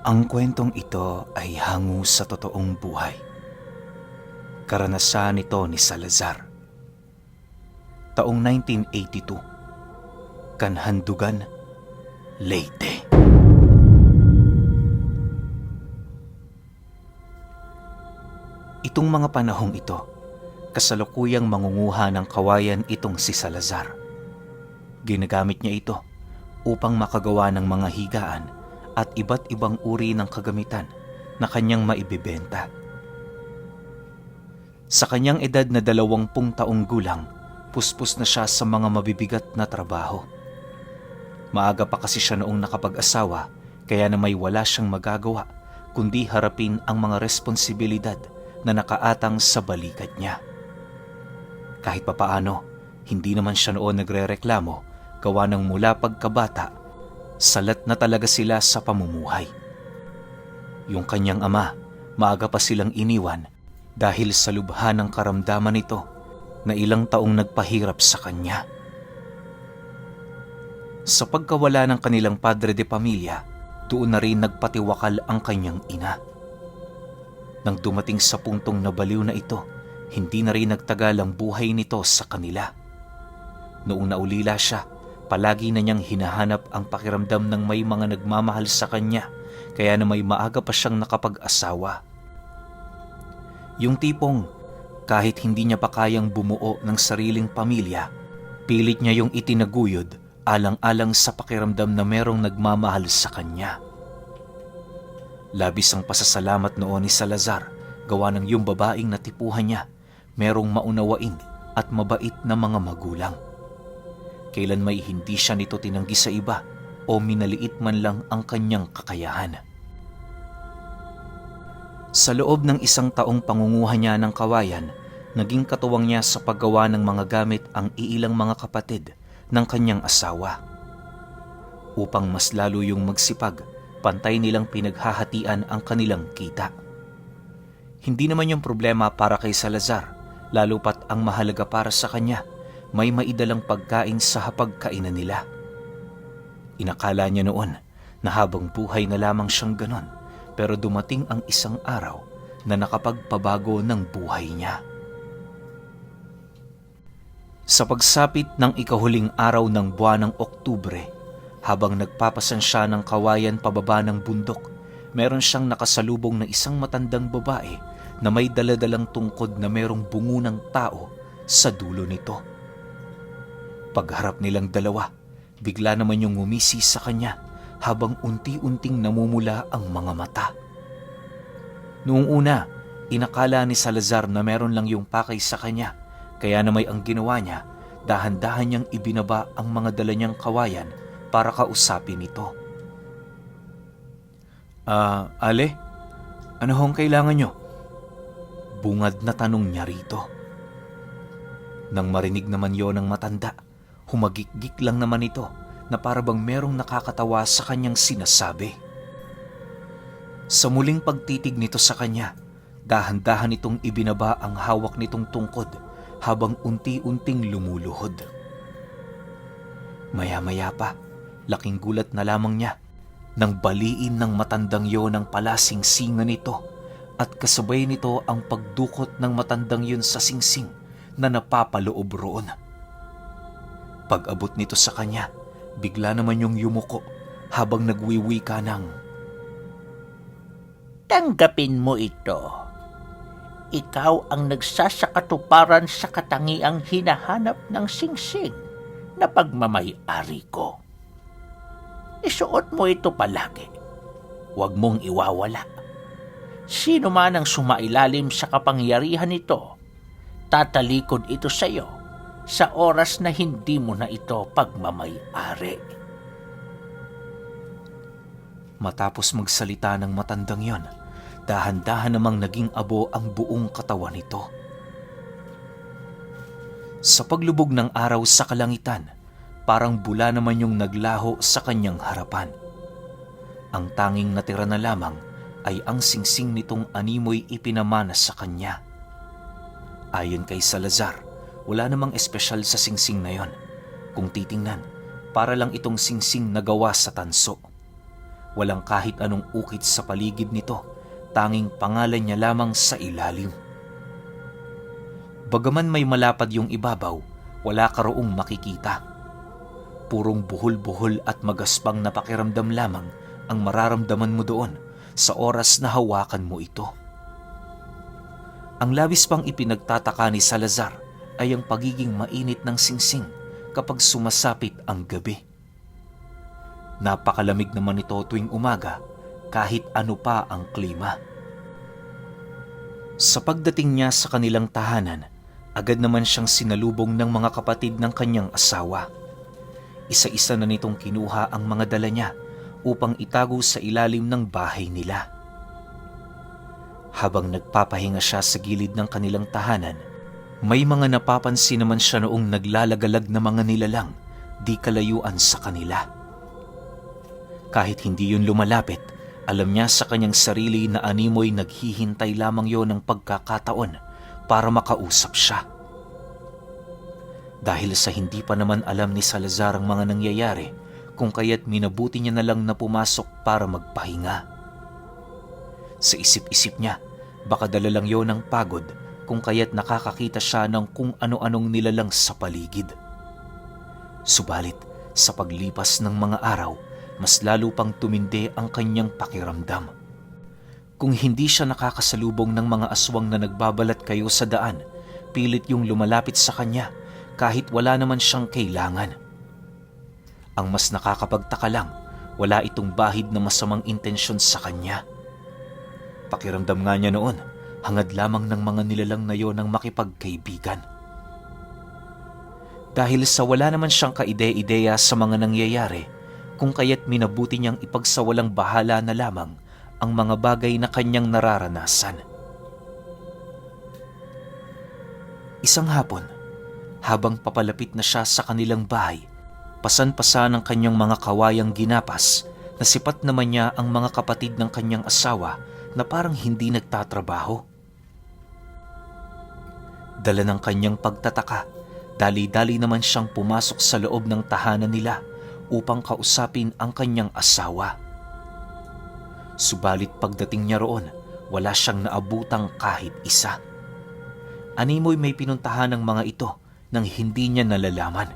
Ang kwentong ito ay hango sa totoong buhay. Karanasan ito ni Salazar. Taong 1982, Kanhandugan, Leyte. Itong mga panahong ito, kasalukuyang mangunguha ng kawayan itong si Salazar. Ginagamit niya ito upang makagawa ng mga higaan at iba't ibang uri ng kagamitan na kanyang maibibenta. Sa kanyang edad na 20 taong gulang, puspos na siya sa mga mabibigat na trabaho. Maaga pa kasi siya noong nakapag-asawa, kaya na may wala siyang magagawa kundi harapin ang mga responsibilidad na nakaatang sa balikat niya. Kahit papaano, hindi naman siya noon nagrereklamo gawa ng mula pagkabata, salat na talaga sila sa pamumuhay. Yung kanyang ama, maaga pa silang iniwan dahil sa lubha ng karamdaman nito na ilang taong nagpahirap sa kanya. Sa pagkawala ng kanilang padre de pamilya, doon na rin nagpatiwakal ang kanyang ina. Nang dumating sa puntong nabaliw na ito, hindi na rin nagtagal ang buhay nito sa kanila. Noong naulila siya, palagi na niyang hinahanap ang pakiramdam ng may mga nagmamahal sa kanya, kaya na may maaga pa siyang nakapag-asawa. Yung tipong kahit hindi niya pa kayang bumuo ng sariling pamilya, pilit niya yung itinaguyod alang-alang sa pakiramdam na merong nagmamahal sa kanya. Labis ang pasasalamat noon ni Salazar gawa ng yung babaeng natipuhan niya, merong maunawain at mabait na mga magulang. Kailan may hindi siya nito tinanggi sa iba o minaliit man lang ang kanyang kakayahan. Sa loob ng 1 taong pangunguha niya ng kawayan, naging katuwang niya sa paggawa ng mga gamit ang iilang mga kapatid ng kanyang asawa. Upang mas lalo yung magsipag, pantay nilang pinaghahatian ang kanilang kita. Hindi naman yung problema para kay Salazar, lalo pat ang mahalaga para sa kanya, may maidalang pagkain sa hapagkainan nila. Inakala niya noon na habang buhay na lamang siyang ganon, pero dumating ang isang araw na nakapagpabago ng buhay niya. Sa pagsapit ng ikahuling araw ng buwan ng Oktubre, habang nagpapasan siya ng kawayan pababa ng bundok, meron siyang nakasalubong na isang matandang babae na may daladalang tungkod na merong bungo ng tao sa dulo nito. Pagharap nilang dalawa, bigla naman yung ngumisi sa kanya habang unti-unting namumula ang mga mata. Noong una, inakala ni Salazar na meron lang yung pakay sa kanya, kaya na may ang ginawa niya, dahan-dahan niyang ibinaba ang mga dala niyang kawayan para kausapin ito. Ale, ano hong kailangan niyo? Bungad na tanong niya rito. Nang marinig naman yon ng matanda, humagikgik lang naman ito na parabang merong nakakatawa sa kanyang sinasabi. Sa muling pagtitig nito sa kanya, dahan-dahan itong ibinaba ang hawak nitong tungkod habang unti-unting lumuluhod. Maya-maya pa, laking gulat na lamang niya nang baliin ng matandang yon ang palasingsingan nito at kasabay nito ang pagdukot ng matandang yun sa singsing na napapaloob roon. Pag-abot nito sa kanya, bigla naman yung yumuko habang nagwiwika ng, "Tanggapin mo ito. Ikaw ang nagsasakatuparan sa katangiang hinahanap ng singsing na pagmamay-ari ko. Isuot mo ito palagi. Huwag mong iwawala. Sino man ang sumailalim sa kapangyarihan nito, tatalikod ito sa iyo sa oras na hindi mo na ito pagmamay-ari." Matapos magsalita ng matandang yon, dahan-dahan namang naging abo ang buong katawan nito. Sa paglubog ng araw sa kalangitan, parang bula naman yung naglaho sa kanyang harapan. Ang tanging natira na lamang ay ang singsing nitong animoy ipinamana sa kanya. Ayon kay Salazar, wala namang espesyal sa singsing na yon. Kung titingnan, para lang itong singsing na gawa sa tanso. Walang kahit anong ukit sa paligid nito, tanging pangalan niya lamang sa ilalim. Bagaman may malapad yung ibabaw, wala ka roong makikita. Purong buhol-buhol at magaspang na pakiramdam lamang ang mararamdaman mo doon sa oras na hawakan mo ito. Ang labis pang ipinagtataka ni Salazar ay ang pagiging mainit ng singsing kapag sumasapit ang gabi. Napakalamig naman ito tuwing umaga kahit ano pa ang klima. Sa pagdating niya sa kanilang tahanan, agad naman siyang sinalubong ng mga kapatid ng kanyang asawa. Isa-isa na nitong kinuha ang mga dala niya upang itago sa ilalim ng bahay nila. Habang nagpapahinga siya sa gilid ng kanilang tahanan, may mga napapansin naman siya noong naglalagalag na mga nilalang di kalayuan sa kanila. Kahit hindi yun lumalapit, alam niya sa kanyang sarili na animoy naghihintay lamang yon ng pagkakataon para makausap siya. Dahil sa hindi pa naman alam ni Salazar ang mga nangyayari, kung kaya't minabuti niya na lang na pumasok para magpahinga. Sa isip-isip niya, baka dala lang yon ng pagod kung kaya't nakakakita siya ng kung ano-anong nilalang sa paligid. Subalit, sa paglipas ng mga araw, mas lalo pang tumindi ang kanyang pakiramdam. Kung hindi siya nakakasalubong ng mga aswang na nagbabalat kayo sa daan, pilit yung lumalapit sa kanya kahit wala naman siyang kailangan. Ang mas nakakapagtaka lang, wala itong bahid na masamang intensyon sa kanya. Pakiramdam nga niya noon, hangad lamang ng mga nilalang na yon ng makipagkaibigan. Dahil sa wala naman siyang kaide-ideya sa mga nangyayari, kung kaya't minabuti niyang ipagsawalang bahala na lamang ang mga bagay na kanyang nararanasan. Isang hapon, habang papalapit na siya sa kanilang bahay, pasan-pasan ng kanyang mga kawayang ginapas, nasipat naman niya ang mga kapatid ng kanyang asawa na parang hindi nagtatrabaho. Dala ng kanyang pagtataka, dali-dali naman siyang pumasok sa loob ng tahanan nila upang kausapin ang kanyang asawa. Subalit pagdating niya roon, wala siyang naabutang kahit isa. Animoy may pinuntahan ng mga ito nang hindi niya nalalaman.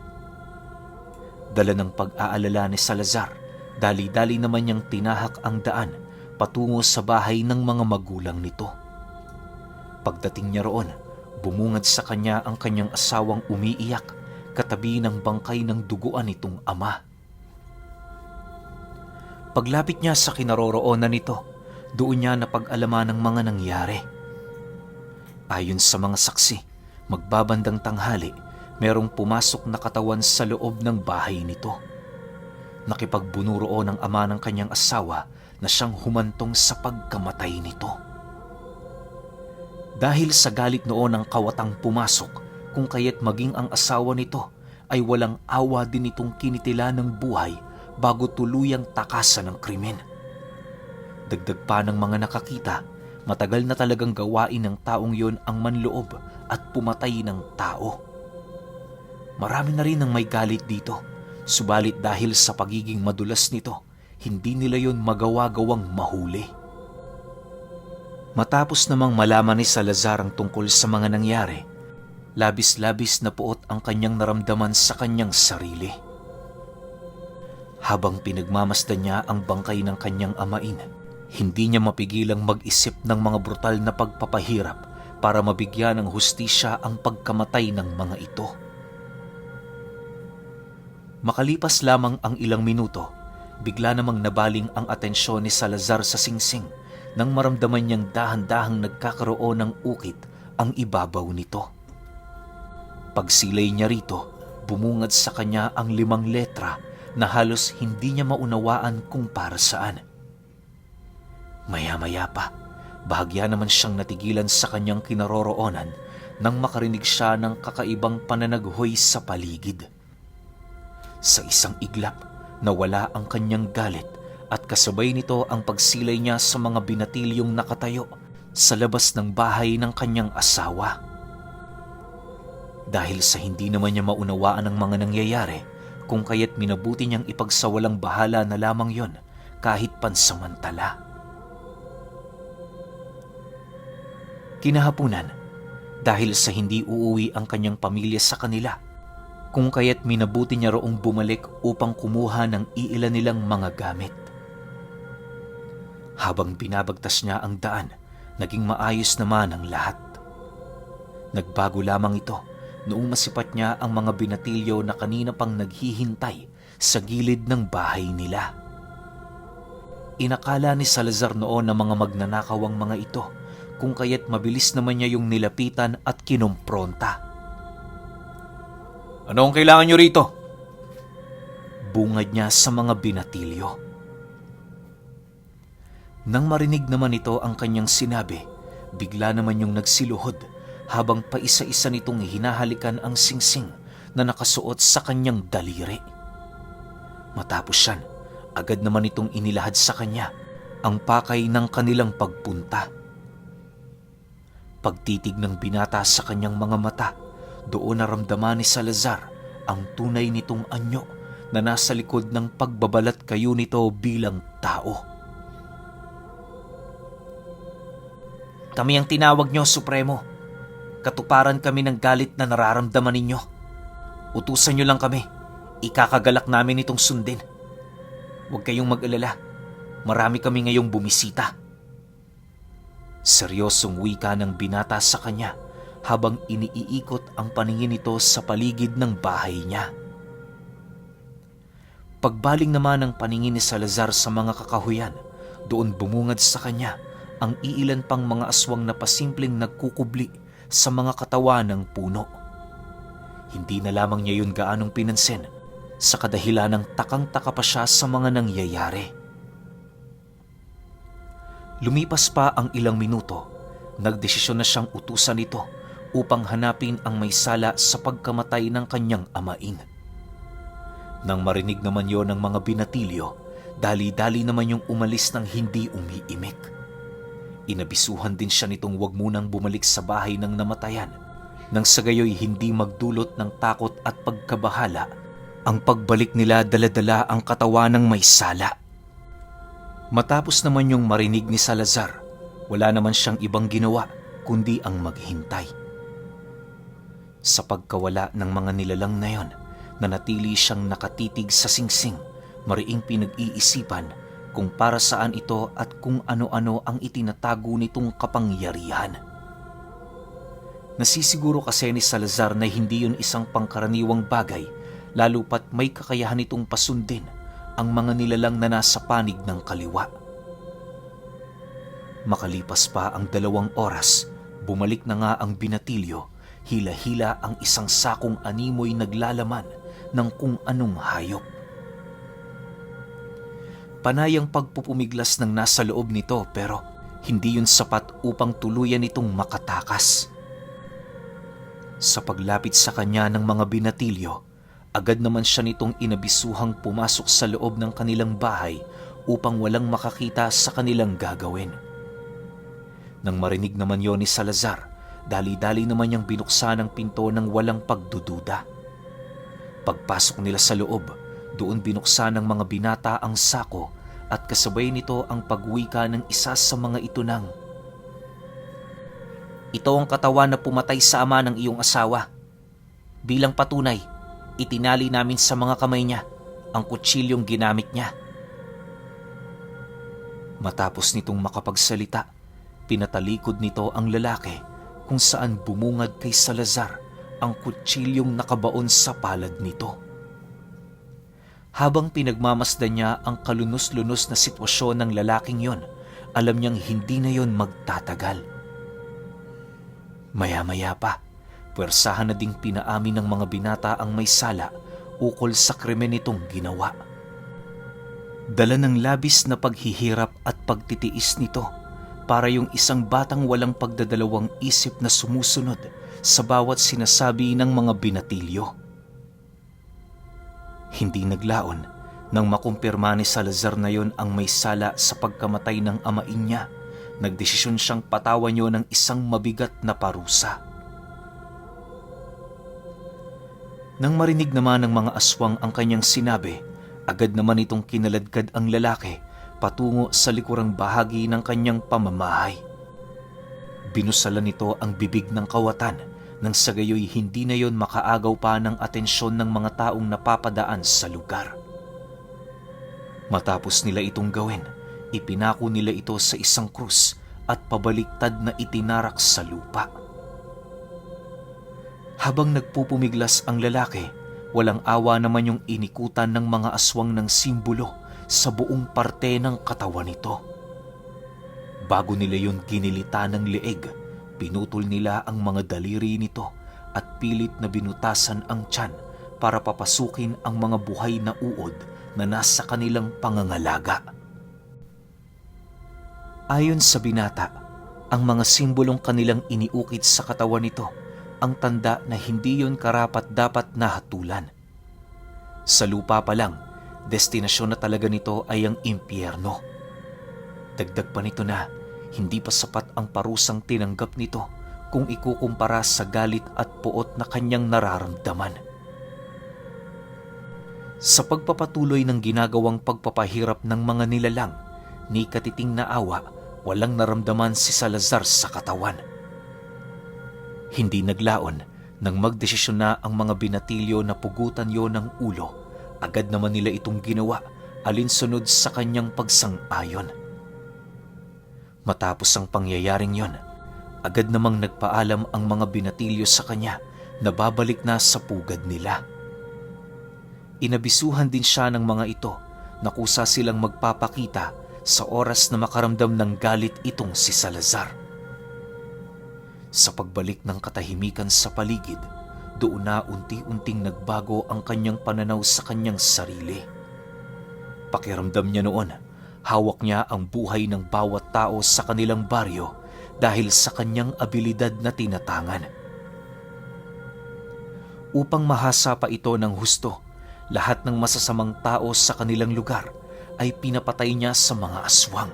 Dala ng pag-aalala ni Salazar, dali-dali naman niyang tinahak ang daan patungo sa bahay ng mga magulang nito. Pagdating niya roon, bumungad sa kanya ang kanyang asawang umiiyak katabi ng bangkay ng duguan nitong ama. Paglapit niya sa kinaroroonan nito, doon niya napag-alaman ang mga nangyari. Ayon sa mga saksi, magbabandang tanghali, merong pumasok na katawan sa loob ng bahay nito. Nakipagbunuroon ang ama ng kanyang asawa na siyang humantong sa pagkamatay nito. Dahil sa galit noon ng kawatang pumasok, kung kaya't maging ang asawa nito ay walang awa din itong kinitila ng buhay bago tuluyang takasan ng krimen. Dagdag pa ng mga nakakita, matagal na talagang gawain ng taong yon ang manloob at pumatay ng tao. Marami na rin ang may galit dito, subalit dahil sa pagiging madulas nito, hindi nila yon magawa-gawang mahuli. Matapos namang malaman ni Salazar ang tungkol sa mga nangyari, labis-labis na puot ang kanyang naramdaman sa kanyang sarili. Habang pinagmamasdan niya ang bangkay ng kanyang amain, hindi niya mapigilang mag-isip ng mga brutal na pagpapahirap para mabigyan ng hustisya ang pagkamatay ng mga ito. Makalipas lamang ang ilang minuto, bigla namang nabaling ang atensyon ni Salazar sa singsing nang maramdaman niyang dahan-dahang nagkakaroon ng ukit ang ibabaw nito. Pagsilay niya rito, bumungad sa kanya ang 5 letra na halos hindi niya maunawaan kung para saan. Maya-maya pa, bahagya naman siyang natigilan sa kanyang kinaroroonan nang makarinig siya ng kakaibang pananaghoy sa paligid. Sa isang iglap, nawala ang kanyang galit at kasabay nito ang pagsilay niya sa mga binatilyong nakatayo sa labas ng bahay ng kanyang asawa. Dahil sa hindi naman niya maunawaan ang mga nangyayari, kung kaya't minabuti niyang ipagsawalang bahala na lamang yon, kahit pansamantala. Kinahapunan, dahil sa hindi uuwi ang kanyang pamilya sa kanila, kung kaya't minabuti niya roong bumalik upang kumuha ng iilan nilang mga gamit. Habang binabagtas niya ang daan, naging maayos naman ang lahat. Nagbago lamang ito noong masipat niya ang mga binatilyo na kanina pang naghihintay sa gilid ng bahay nila. Inakala ni Salazar noon na mga magnanakaw ang mga ito, kung kaya't mabilis naman niya yung nilapitan at kinompronta. "Ano ang kailangan niyo rito?" bungad niya sa mga binatilyo. Nang marinig naman ito ang kanyang sinabi, bigla naman yung nagsiluhod habang paisa-isa nitong hinahalikan ang singsing na nakasuot sa kanyang daliri. Matapos yan, agad naman itong inilahad sa kanya ang pakay ng kanilang pagpunta. Pagtitig ng binata sa kanyang mga mata, doon naramdaman ni Salazar ang tunay nitong anyo na nasa likod ng pagbabalat kayo nito bilang tao. "Kami ang tinawag nyo, Supremo. Katuparan kami ng galit na nararamdaman ninyo. Utusan nyo lang kami. Ikakagalak namin itong sundin. Huwag kayong mag-alala. Marami kami ngayong bumisita." Seryosong wika ng binata sa kanya habang iniikot ang paningin nito sa paligid ng bahay niya. Pagbaling naman ng paningin ni Salazar sa mga kakahuyan, doon bumungad sa kanya ang iilan pang mga aswang na pasimpleng nagkukubli sa mga katawan ng puno. Hindi na lamang niya yun gaanong pinansin sa kadahilan ng takang-taka pa siya sa mga nangyayari. Lumipas pa ang ilang minuto, nagdesisyon na siyang utusan ito upang hanapin ang may sala sa pagkamatay ng kanyang amain. Nang marinig naman yon ng mga binatilyo, dali-dali naman yung umalis ng hindi umiimik. Inabisuhan din siya nitong huwag munang bumalik sa bahay ng namatayan, nang sa gayoy hindi magdulot ng takot at pagkabahala ang pagbalik nila dala-dala ang katawan ng may sala. Matapos naman yung marinig ni Salazar, wala naman siyang ibang ginawa kundi ang maghintay. Sa pagkawala ng mga nilalang na yon, nanatili siyang nakatitig sa singsing, mariing pinag-iisipan kung para saan ito at kung ano-ano ang itinatago nitong kapangyarihan. Nasisiguro kasi ni Salazar na hindi yun isang pangkaraniwang bagay, lalo pat may kakayahan itong pasundin ang mga nilalang na nasa panig ng kaliwa. Makalipas pa ang 2 oras, bumalik na nga ang binatilyo, hila-hila ang isang sakong animoy naglalaman ng kung anong hayop. Panayang pagpupumiglas ng nasa loob nito pero hindi yun sapat upang tuluyan itong makatakas. Sa paglapit sa kanya ng mga binatilyo, agad naman siya nitong inabisuhang pumasok sa loob ng kanilang bahay upang walang makakita sa kanilang gagawin. Nang marinig naman yon ni Salazar, dali-dali naman niyang binuksan ang pinto ng walang pagdududa. Pagpasok nila sa loob, doon binuksan ng mga binata ang sako at kasabay nito ang pagwika ng isa sa mga ito ng, "Ito ang katawan na pumatay sa ama ng iyong asawa. Bilang patunay, itinali namin sa mga kamay niya ang kutsilyong ginamit niya." Matapos nitong makapagsalita, pinatalikod nito ang lalaki kung saan bumungad kay Salazar ang kutsilyong nakabaon sa palad nito. Habang pinagmamasdan niya ang kalunos-lunos na sitwasyon ng lalaking yon, alam niyang hindi na yon magtatagal. Maya-maya pa, puwersahan na ding pinaamin ng mga binata ang may sala ukol sa krimen nitong ginawa. Dala ng labis na paghihirap at pagtitiis nito para yung isang batang walang pagdadalawang isip na sumusunod sa bawat sinasabi ng mga binatilyo. Hindi naglaon nang makumpirma ni Salazar na yon ang may sala sa pagkamatay ng amain niya, nagdesisyon siyang patawan yon ng isang mabigat na parusa. Nang marinig naman ng mga aswang ang kanyang sinabi, agad naman itong kinaladkad ang lalaki patungo sa likurang bahagi ng kanyang pamamahay. Binusalan nito ang bibig ng kawatan nang sa gayoy hindi na yon makaagaw pa ng atensyon ng mga taong napapadaan sa lugar. Matapos nila itong gawin, ipinako nila ito sa isang krus at pabaliktad na itinarak sa lupa. Habang nagpupumiglas ang lalaki, walang awa naman yung inikutan ng mga aswang ng simbolo sa buong parte ng katawan nito. Bago nila yun ginilita ng leeg, pinutol nila ang mga daliri nito at pilit na binutasan ang tiyan para papasukin ang mga buhay na uod na nasa kanilang pangangalaga. Ayon sa binata, ang mga simbolong kanilang iniukit sa katawan nito ang tanda na hindi yun karapat-dapat na hatulan. Sa lupa pa lang, destinasyon na talaga nito ay ang impyerno. Dagdag pa nito na hindi pa sapat ang parusang tinanggap nito kung ikukumpara sa galit at puot na kanyang nararamdaman. Sa pagpapatuloy ng ginagawang pagpapahirap ng mga nilalang, ni katiting na awa, walang naramdaman si Salazar sa katawan. Hindi naglaon nang magdesisyon na ang mga binatilyo na pugutan yon ng ulo, agad naman nila itong ginawa alinsunod sa kanyang pagsang-ayon. Matapos ang pangyayaring yon, agad namang nagpaalam ang mga binatilyo sa kanya na babalik na sa pugad nila. Inabisuhan din siya ng mga ito na kusa silang magpapakita sa oras na makaramdam ng galit itong si Salazar. Sa pagbalik ng katahimikan sa paligid, doon na unti-unting nagbago ang kanyang pananaw sa kanyang sarili. Pakiramdam niya noon, hawak niya ang buhay ng bawat tao sa kanilang baryo dahil sa kanyang abilidad na tinatangan. Upang mahasa pa ito ng husto, lahat ng masasamang tao sa kanilang lugar ay pinapatay niya sa mga aswang.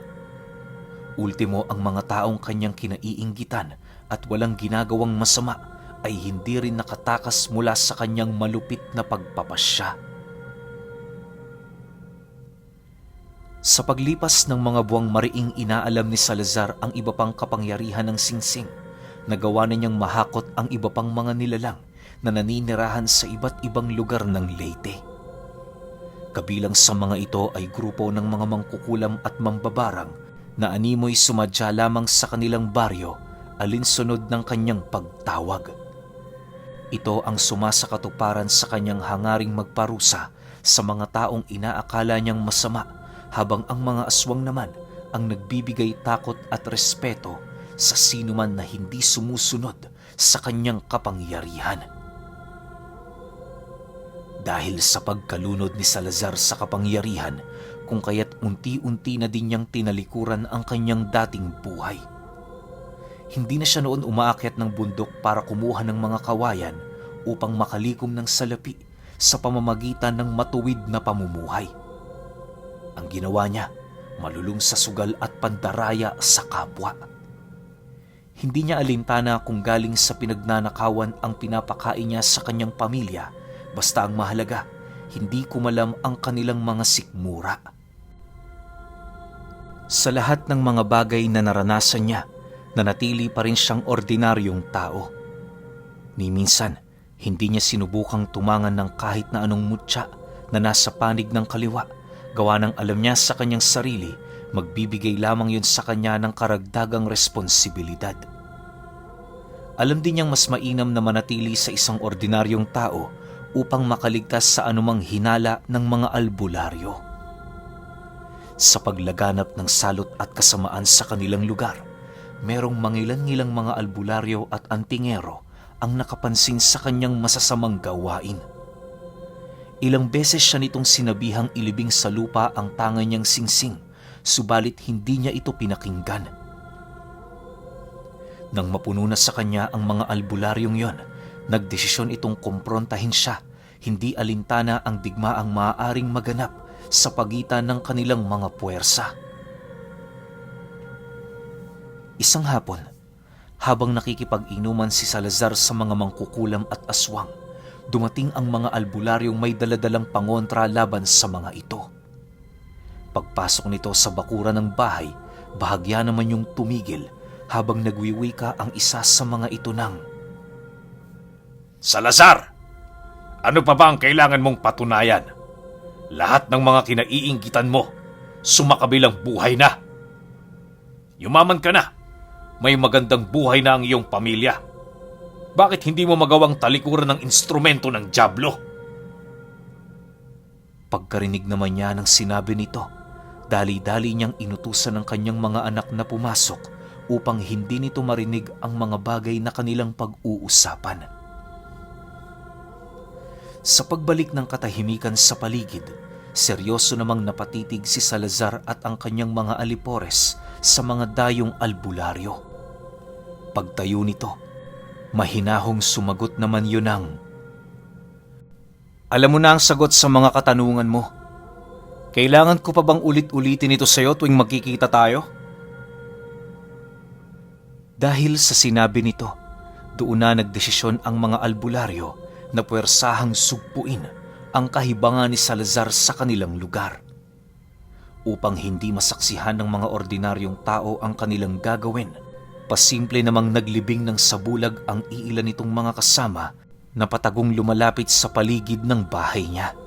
Ultimo, ang mga taong kanyang kinaiinggitan at walang ginagawang masama ay hindi rin nakatakas mula sa kanyang malupit na pagpapasya. Sa paglipas ng mga buwang mariing inaalam ni Salazar ang iba pang kapangyarihan ng singsing, nagawa na niyang mahakot ang iba pang mga nilalang na naninirahan sa iba't ibang lugar ng Leyte. Kabilang sa mga ito ay grupo ng mga mangkukulam at mambabarang na animoy sumadya lamang sa kanilang baryo alinsunod ng kanyang pagtawag. Ito ang sumasakatuparan sa kanyang hangaring magparusa sa mga taong inaakala niyang masama, habang ang mga aswang naman ang nagbibigay takot at respeto sa sinuman na hindi sumusunod sa kanyang kapangyarihan. Dahil sa pagkalunod ni Salazar sa kapangyarihan, kung kaya't unti-unti na din niyang tinalikuran ang kanyang dating buhay. Hindi na siya noon umaakyat ng bundok para kumuha ng mga kawayan upang makalikom ng salapi sa pamamagitan ng matuwid na pamumuhay. Ang ginawa niya, malulung sa sugal at pandaraya sa kapwa. Hindi niya alintana kung galing sa pinagnanakawan ang pinapakain niya sa kanyang pamilya, basta ang mahalaga, hindi kumalam ang kanilang mga sikmura. Sa lahat ng mga bagay na naranasan niya, nanatili pa rin siyang ordinaryong tao. Ni minsan, hindi niya sinubukang tumangan ng kahit na anong mutya na nasa panig ng kaliwa, gawa ng alam niya sa kanyang sarili, magbibigay lamang yun sa kanya ng karagdagang responsibilidad. Alam din niyang mas mainam na manatili sa isang ordinaryong tao upang makaligtas sa anumang hinala ng mga albularyo. Sa paglaganap ng salot at kasamaan sa kanilang lugar, merong mangilan-ngilang mga albularyo at antingero ang nakapansin sa kanyang masasamang gawain. Ilang beses siya nitong sinabihang ilibing sa lupa ang tangan niyang singsing, subalit hindi niya ito pinakinggan. Nang mapuno na sa kanya ang mga albularyong yon, nagdesisyon itong kumprontahin siya, hindi alintana ang digmaang maaaring maganap sa pagitan ng kanilang mga puwersa. Isang hapon, habang nakikipag-inuman si Salazar sa mga mangkukulam at aswang, dumating ang mga albularyong may daladalang pangontra laban sa mga ito. Pagpasok nito sa bakuran ng bahay, bahagya naman yung tumigil habang nagwiwika ang isa sa mga ito ng, Salazar! Ano pa ba ang kailangan mong patunayan? Lahat ng mga kinaiinggitan mo, sumakabilang buhay na. Yumaman ka na. May magandang buhay na ang iyong pamilya. Bakit hindi mo magawang talikuran ng instrumento ng dyablo? Pagkarinig naman niya ng sinabi nito, dali-dali niyang inutusan ng kanyang mga anak na pumasok upang hindi nito marinig ang mga bagay na kanilang pag-uusapan. Sa pagbalik ng katahimikan sa paligid, seryoso namang napatitig si Salazar at ang kanyang mga alipores sa mga dayong albularyo. Pagtayo nito, mahinahong sumagot naman yun ang, Alam mo na ang sagot sa mga katanungan mo. Kailangan ko pa bang ulit-ulitin ito sa'yo tuwing magkikita tayo? Dahil sa sinabi nito, doon na nagdesisyon ang mga albularyo na puwersahang sugpuin ang kahibangan ni Salazar sa kanilang lugar. Upang hindi masaksihan ng mga ordinaryong tao ang kanilang gagawin, pasimple namang naglibing ng sabulag ang iilan nitong mga kasama na patagong lumalapit sa paligid ng bahay niya.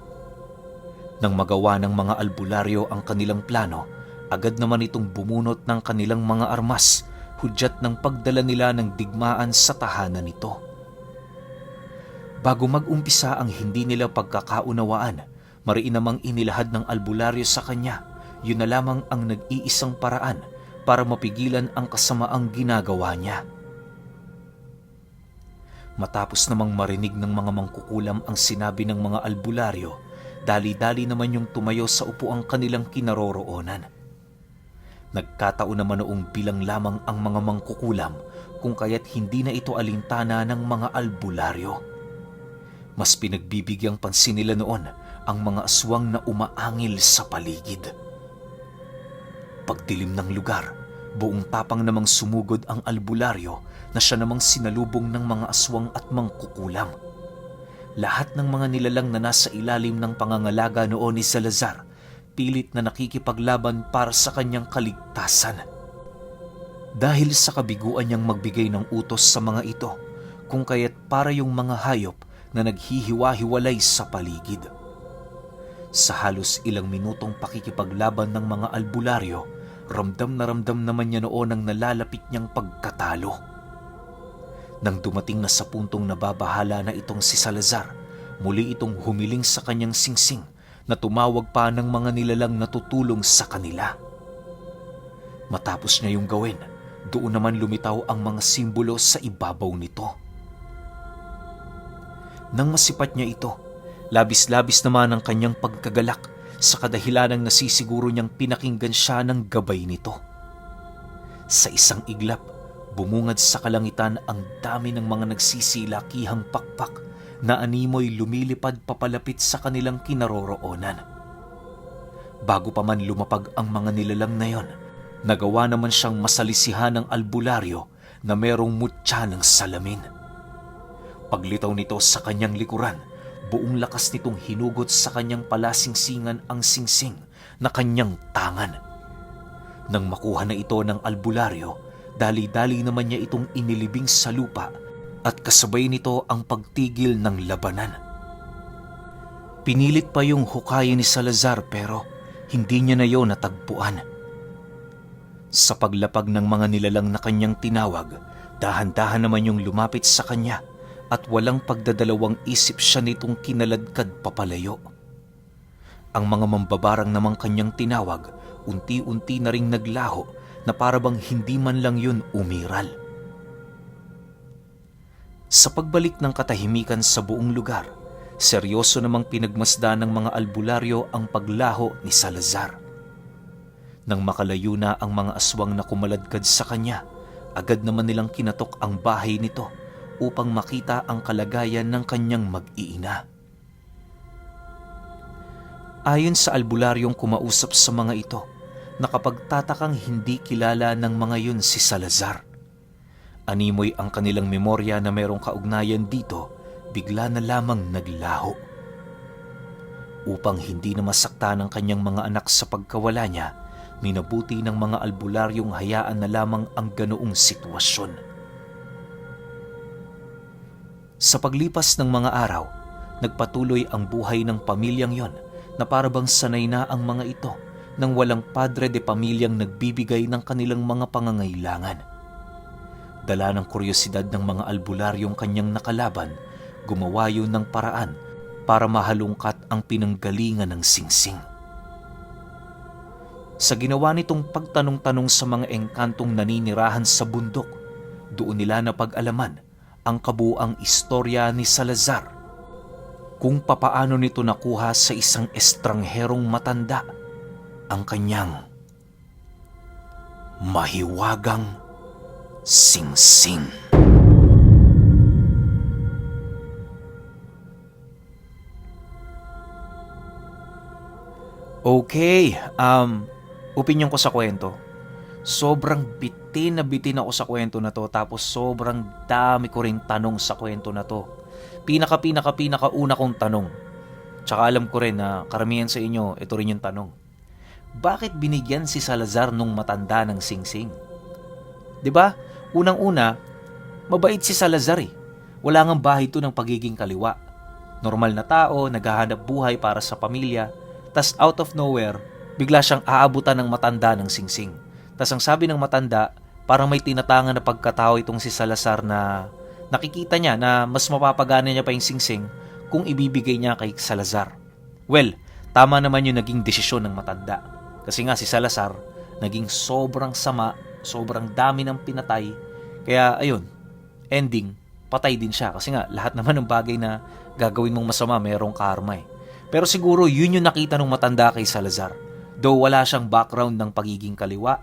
Nang magawa ng mga albularyo ang kanilang plano, agad naman itong bumunot ng kanilang mga armas, hudyat ng pagdala nila ng digmaan sa tahanan nito. Bago mag-umpisa ang hindi nila pagkakaunawaan, mariin namang inilahad ng albularyo sa kanya, yun na lamang ang nag-iisang paraan para mapigilan ang kasamaang ginagawa niya. Matapos namang marinig ng mga mangkukulam ang sinabi ng mga albularyo, dali-dali naman yung tumayo sa upuang kanilang kinaroroonan. Nagkataon naman noong bilang lamang ang mga mangkukulam kung kaya't hindi na ito alintana ng mga albularyo. Mas pinagbibigyang pansin nila noon ang mga aswang na umaangil sa paligid. Pagdilim ng lugar, buong tapang namang sumugod ang albularyo na siya namang sinalubong ng mga aswang at mangkukulam. Lahat ng mga nilalang na nasa ilalim ng pangangalaga noon ni Salazar, pilit na nakikipaglaban para sa kanyang kaligtasan. Dahil sa kabiguan niyang magbigay ng utos sa mga ito, kung kaya't para yung mga hayop na naghihiwa-hiwalay sa paligid. Sa halos ilang minutong pakikipaglaban ng mga albularyo, ramdam naman niya noon ang nalalapit niyang pagkatalo. Nang dumating na sa puntong nababahala na itong si Salazar, muli itong humiling sa kanyang singsing na tumawag pa ng mga nilalang na tutulong sa kanila. Matapos niya yung gawin, doon naman lumitaw ang mga simbolo sa ibabaw nito. Nang masipat niya ito, labis-labis naman ang kanyang pagkagalak sa kadahilanang nasisiguro niyang pinakinggan siya ng gabay nito. Sa isang iglap, bumungad sa kalangitan ang dami ng mga nagsisilakihang pakpak na animoy lumilipad papalapit sa kanilang kinaroroonan. Bago pa man lumapag ang mga nilalang na yon, nagawa naman siyang masalisihan ng albularyo na merong mutya ng salamin. Paglitaw nito sa kanyang likuran, buong lakas nitong hinugot sa kanyang palasingsingan ang singsing na kanyang tangan. Nang makuha na ito ng albularyo, dali-dali naman niya itong inilibing sa lupa at kasabay nito ang pagtigil ng labanan. Pinilit pa yung hukayin ni Salazar pero hindi niya na yon natagpuan. Sa paglapag ng mga nilalang na kanyang tinawag, dahan-dahan naman yung lumapit sa kanya at walang pagdadalawang isip siya nitong kinaladkad papalayo. Ang mga mambabarang namang kanyang tinawag, unti-unti na ring naglaho na parabang hindi man lang yun umiral. Sa pagbalik ng katahimikan sa buong lugar, seryoso namang pinagmasdan ng mga albularyo ang paglaho ni Salazar. Nang makalayo na ang mga aswang na kumaladkad sa kanya, agad naman nilang kinatok ang bahay nito upang makita ang kalagayan ng kanyang mag-iina. Ayon sa albularyong kumausap sa mga ito, nakapagtatakang hindi kilala ng mga yun si Salazar. Animoy ang kanilang memorya na merong kaugnayan dito, bigla na lamang naglaho. Upang hindi na masakta ng kanyang mga anak sa pagkawala niya, minabuti ng mga albularyong hayaan na lamang ang ganoong sitwasyon. Sa paglipas ng mga araw, nagpatuloy ang buhay ng pamilyang yon na parabang sanay na ang mga ito nang walang padre de pamilyang nagbibigay ng kanilang mga pangangailangan. Dala ng kuryosidad ng mga albularyong kanyang nakalaban, gumawa yun ng paraan para mahalungkat ang pinanggalingan ng Singsing. Sa ginawa nitong pagtanong-tanong sa mga engkantong naninirahan sa bundok, doon nila napag-alaman ang kabuuang istorya ni Salazar, kung papaano nito nakuha sa isang estrangherong matanda ang kanyang mahiwagang singsing. Okay, opinyon ko sa kwento. Sobrang bitin ako sa kwento na to, tapos sobrang dami ko rin tanong sa kwento na to. Pinaka-una kong tanong. Tsaka alam ko rin na karamihan sa inyo, ito rin yung tanong. Bakit binigyan si Salazar nung matanda ng singsing? 'Di ba? Unang-una, mabait si Salazar eh. Wala ngang bahay to ng pagiging kaliwa. Normal na tao, naghahanap buhay para sa pamilya. Tas out of nowhere, bigla siyang aabutan ng matanda ng singsing. Tas ang sabi ng matanda, parang may tinatangan na pagkatao itong si Salazar na nakikita niya na mas mapapagana niya pa yung singsing kung ibibigay niya kay Salazar. Well, tama naman yung naging desisyon ng matanda. Kasi nga si Salazar, naging sobrang sama, sobrang dami ng pinatay. Kaya ayun, ending, patay din siya. Kasi nga, lahat naman ng bagay na gagawin mong masama, merong karma eh. Pero siguro yun yung nakita ng matanda kay Salazar. Though wala siyang background ng pagiging kaliwa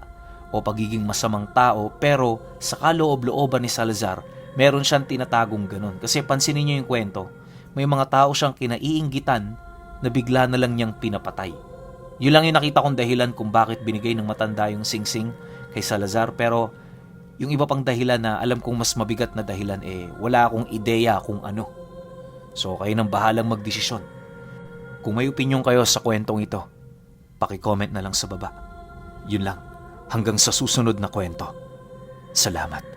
o pagiging masamang tao, pero sa kaloob-looban ni Salazar, meron siyang tinatagong ganun. Kasi pansinin niyo yung kwento, may mga tao siyang kinaiinggitan na bigla na lang niyang pinapatay. Yun lang yung nakita kong dahilan kung bakit binigay ng matanda yung singsing kay Salazar. Pero yung iba pang dahilan na alam kong mas mabigat na dahilan, wala akong ideya kung ano. So kayo nang bahalang magdesisyon. Kung may opinyon kayo sa kwentong ito, paki-comment na lang sa baba. Yun lang. Hanggang sa susunod na kwento. Salamat.